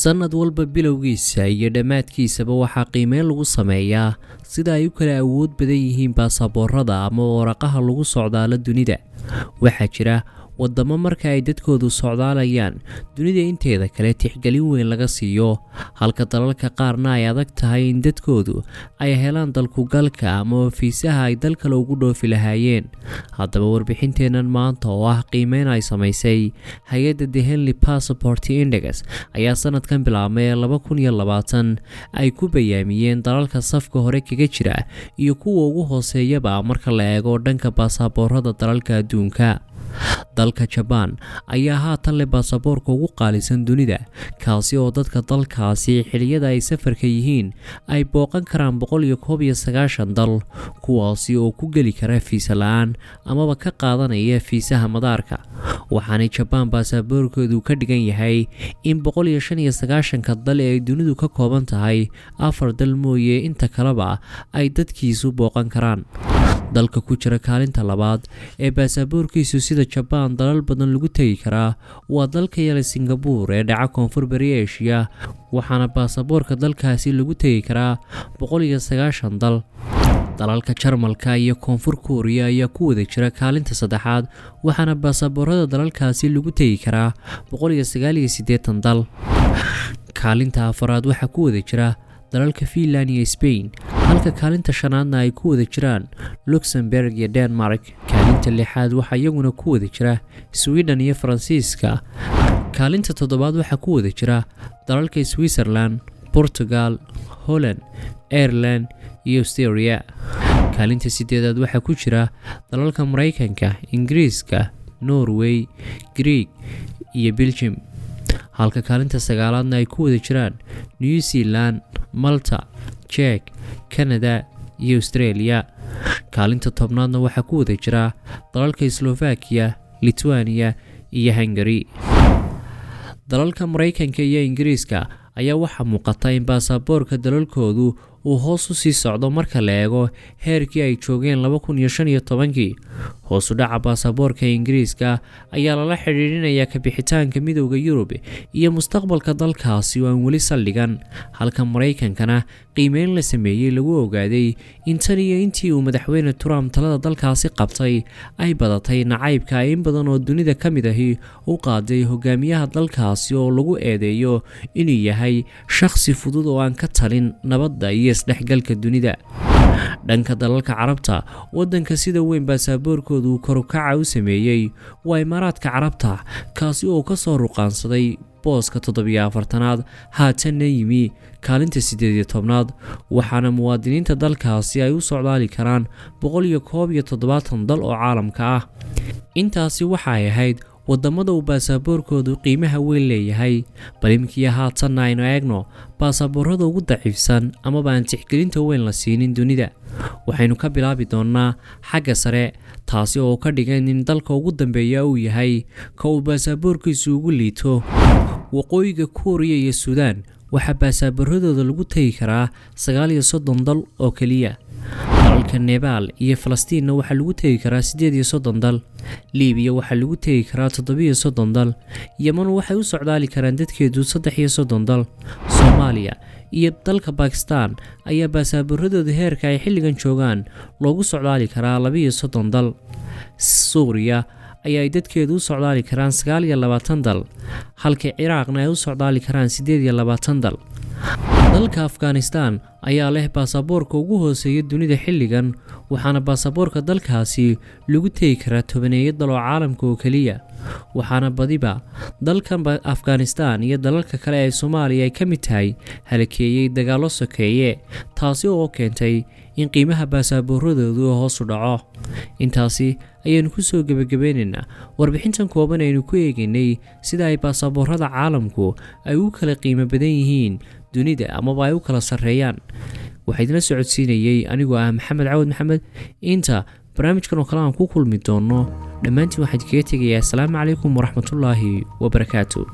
Sanad walba bilowgiisa iyo dhammaadkiisaba waxaa qiimeyn lagu sameeyaa sida ay u kala awood badan yihiin baasaboorada ama waraqaha lagu socdaalo dunida. Waxaa jira wadamo marka ay dadkoodu socdaalayaan dunida inteeda kale tixgelin weyn laga siiyo, halka dalalka qaarna ay adag tahay in dadkoodu ay helaan dalkugalka ama fiisaha ay dal kale ugu dhoofi lahaayeen. Haddaba warbixinteennan maanta oo ah qiimeyn ay samaysay hay-adda The Henley Passport Index ayaa sanadkan bilaabmay ee 2020 ay ku bayaamiyeen dalalka safka hore kaga jira iyo kuwa ugu hooseeyaba marka la eego dhanka baasaboorada dalalka adduunka. Dalka Jabaan ayaa haatan leh baasaboorka ugu qaalisan dunida, kaasi oo dadka dalkaasi xilliyada ay safarka yihiin ay booqan karaan 191 dal, kuwaasi oo ku geli kara fiisa la-aan amaba ka qaadanaya fiisaha madaarka. Waxaanay Jabaan baasaboorkeedu ka dhigan yahay in 195-ka dal ee ay dunidu ka kooban tahay afar dal mooye inta kaleba ay dadkiisu booqan karaan. Dalka ku jira kaalinta labaad ee baasaboorkiisu sida Jabaan dalal badan lagu tegi karaa waa dalka yale Singabuur ee dhaca Koonfur Bari Eshiya, waxaana baasaboorka dalkaasi lagu tegi karaa 190 dal. Dalalka Jarmalka iyo Koonfur Kuuriya ayaa ku wada jira kaalinta saddexaad, waxaana baasaboorada dalalkaasi lagu tegi karaa 189 dal. Kaalinta afaraad waxaa ku wada jira dalalka Finland iyo Spain, halka kaalinta shanaadna ay ku wada jiraan Luxemburg iyo Denmark. Kaalinta lixaad waxaa iyaguna ku wada jira Sweden iyo Faransiiska. Kaalinta toddobaad waxaa ku wada jira dalalka Switzerland, Portugal, Holland, Ireland iyo Australia. Kaalinta sideedaad waxaa ku jira dalalka Maraykanka, Ingiriiska, Norway, Greeg iyo Belgium, halka kaalinta sagaalaadna ay ku wada jiraan New Zealand, Malta, Jek, Canada iyo Australia. Kaalinta 10aadna waxaa ku wada jira dalalka Slovakia, Lithuania iyo Hungary. Dalalka Maraykanka iyo Ingiriiska ayaa waxaa muuqata in baasaboorka dalalkoodu uu hoos u sii socdo marka la eego heerkii ay joogeen 2015-kii. Hoosu dhaca baasaboorka Ingiriiska ayaa lala xidhiidhinayaa kabixitaanka Midowda Yurub iyo mustaqbalka dalkaasi oo aan weli saldhigan, halka Maraykankana qiimeyn la sameeyey lagu ogaaday in tan iyo intii uu Madaxweyne Trump talada dalkaasi qabtay ay badatay nacaybka ay in badan oo dunida ka mid ahi u qaaday hogaamiyaha dalkaasi, oo lagu eedeeyo inuu yahay shakhsi fudud oo aan ka talin nabadda iyo isdhexgalka dunida. Dhanka dalalka Carabta, waddanka sida weyn baasaboorkoodu uu korukaca u sameeyey waa Imaaraadka Carabta, kaasi oo kasoo ruqaansaday booska 47aad, haatanna yimi kaalinta 18aad, waxaana muwaadiniinta dalkaasi ay u socdaali karaan 171 dal oo caalamka ah. Intaasi waxay ahayd wadamada uu baasaboorkoodu qiimaha weyn leeyahay. Bal imkiya haatanna aynu eegno baasaboorada ugu daciifsan amaba aan tixgelinta weyn la siinin dunida. Waxaynu ka bilaabi doonnaa xagga sare, taasi oo ka dhigan in dalka ugu dambeeya uu yahay ka uu baasaboorkiisu ugu liito. Waqooyiga Kuuriya iyo Suudaan waxaa baasaaboorradooda lagu tegi karaa 39 dal oo keliya. Dalalka Nebaal iyo Falastiinna waxaa lagu tegi karaa 38 dal. Libiya waxaa lagu tegi karaa 37 dal. Yeman waxay u socdaali karaan dadkeedu 33 dal. Soomaaliya iyo dalka Bakistan ayaa baasaaboorradooda heerka ay xilligan joogaan loogu socdaali karaa 32 dal. Suuriya ayaa ay dadkeedu u socdaali karaan 29 dal, halka Ciraaqna ay u socdaali karaan 28 dal. Dalka Afghanistan ayaa leh baasaboorka ugu hooseeya dunida xilligan, waxaana baasaboorka dalkaasi lagu tegi karaa tobaneeyo dal oo caalamka oo keliya, waxaana badiba dalkan Afghanistan iyo dalalka kale ee Soomaaliya ay ka mid tahay halakeeyey dagaallo sokeeye, taasi oo keentay in qiimaha baasaaboorradoodu hoos u dhaco. Intaasi ayaanu kusoo gebagabeynaynaa warbixintan kooban aynu ku eegaynay sida ay baasaboorrada caalamku ay u kala qiimo badan yihiin dunida amaba ay u kala sarreeyaan. Waxaa idinla socodsiinayey anigoo ah Maxamed Cawad Maxamed. Inta barnaamijkan oo kale aan ku kulmi doono, dhammaantiin waxaan idinkaga tegayaa asalaamu calaykum waraxmatullaahi wabarakaatu.